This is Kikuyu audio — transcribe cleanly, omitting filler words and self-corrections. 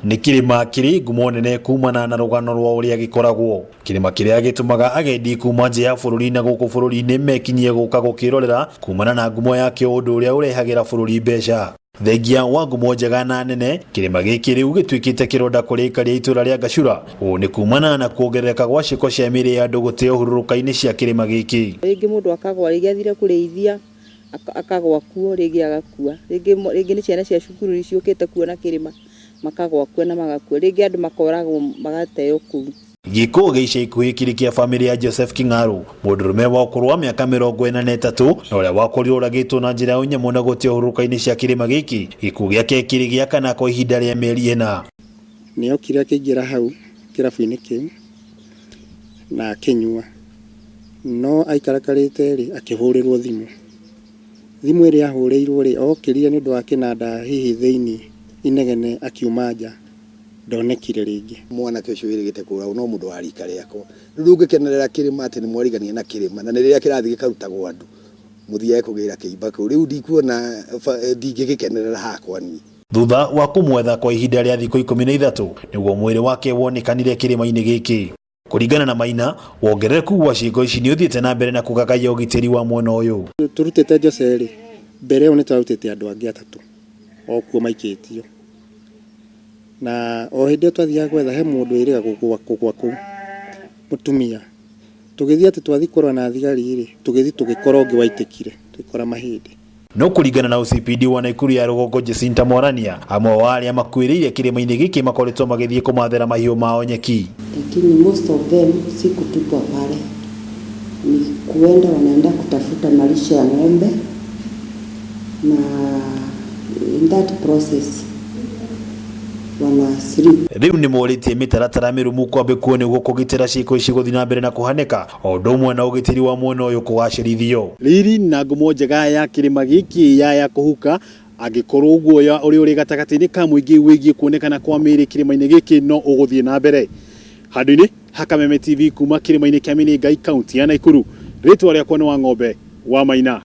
Nĩ kĩrĩma kĩrĩ ngumo nene kumana na rũgano rwa ũrĩa gĩkoragwo. Kĩrĩma kĩrĩa gĩtũmaga agendi kuma nja ya bũrũri na gũkũ bũrũri-inĩ mekinyie gũka gũkĩrorera kumana na ngumo yakĩo ũndũ ũrĩa ũrehagĩra bũrũri mbeca. Thengia wa ngumo njega na nene, kĩrĩma gĩkĩ rĩu gĩtuĩkĩte kĩronda kũrĩ aikari a itũra rĩa Gachura. Ũũ nĩ kumana na kuongerereka gwa ciĩko cia mĩĩrĩ ya andũ gũteo hurũrũka-inĩ cia kĩrĩma gĩkĩ. Rĩngĩ mũndũ akagwa, rĩngĩ athire kũrĩithia akagwa kuo, rĩngĩ agakua. Rĩngĩ rĩngĩ nĩ ciana cia cukuru ciũkĩte kuona kĩrĩma, makagwa kuo na magakua. Rĩngĩ andũ makoragwo magateo kũu. Gĩkuũ gĩa ica ikuhĩ kĩrĩ kĩa bamĩrĩ ya Joseph King'aru, mũndũrũme wa ũkũrũ wa mĩaka 43 na ũrĩa wakorirwo oragĩtwo na njĩra ya ũnyamũ na gũteo hurũrũka-inĩ cia kĩrĩma gĩkĩ. Gĩkuũ gĩake kĩrĩ gĩa kana kwa ihinda rĩa mĩeri ĩna. Nĩ okire akĩingĩra hau kĩrabu-inĩ kĩu na akĩnyua, no aikarakarĩte rĩ, akĩhũrĩrwo thimũ. Thimũ ĩrĩa ahũrĩirwo rĩ, okĩrire nĩ ũndũ wa kĩnanda hihi thĩinĩ inegene akiuma nja, ndonekire rĩngĩ. Mwanake ũcio wĩrĩgĩte kũũragwo no mũndũ wa rika rĩakwa. Rĩu ndũngĩkenerera kĩrĩma atĩ nĩ mwarigania na kĩrĩma na nĩ rĩrĩa kĩrathiĩ gĩkarutagwo andũ mũthiage kũgĩra kĩimba kũu. Rĩu ndikuona ndingĩgĩkenerera hakwa niĩ. Thutha wa kũmwetha kwa ihinda rĩa thikũ 13 nĩguo mwĩrĩ wake wonekanire kĩrĩma-inĩ gĩkĩ. Kũringana na Maina, wongerereku wa ciĩko ici nĩ ũthiĩte na mbere na kũgagaia ũgitĩri wa mwena ũyũ. Tũrutĩte Jose rĩ, mbere ĩyo nĩ twarutĩte andũ angĩ atatũ o kuo maikĩtio. Na o hĩndĩ ĩyo twathiaga gwetha he mũndũ wĩrĩga kũgwa kũgwa kũu, mũtumia. Tũgĩthiĩ atĩ twathiĩ kũrora na thigari rĩ, tũgĩthiĩ tũgĩkora ũngĩ waitĩkire, tũgĩkora mahĩndĩ. No kũringana na OCPD wa Naikuru ya rũgongo Jacinta Mwarania, amwe wa arĩa makuĩrĩire kĩrĩma-inĩ gĩkĩ makoretwo magĩthiĩ kũmathĩra mahiũ mao nyeki. Lakini most of them si kutupwa pale, ni kuenda wanaenda kutafuta malisho ya ng'ombe, na in that process wana slip. Rĩu nĩ morĩtie mĩtaratara mĩrũmu kwambĩkwo nĩguo kũgitĩra ciĩko ici gũthiĩ na mbere na kũhanĩka o ũndũ ũmwe na ũgitĩri wa mwena ũyũ kũgacĩrithio. Riri na ngumo njega ya kĩrĩma gĩkĩ yaya kũhuka angĩkorwo guoya ũrĩa ũrĩ gatagatĩ-inĩ ka mũingĩ wĩgiĩ kuonekana kwa mĩĩrĩ kĩrĩma-inĩ gĩkĩ no ũgũthiĩ na mbere. Handũ-inĩ ha Kameme TV kuma kĩrĩma-inĩ kĩa Mĩnĩngai kaunti ya Naikuru, rĩtwa rĩakwa nĩ Wang'ombe wa Maina.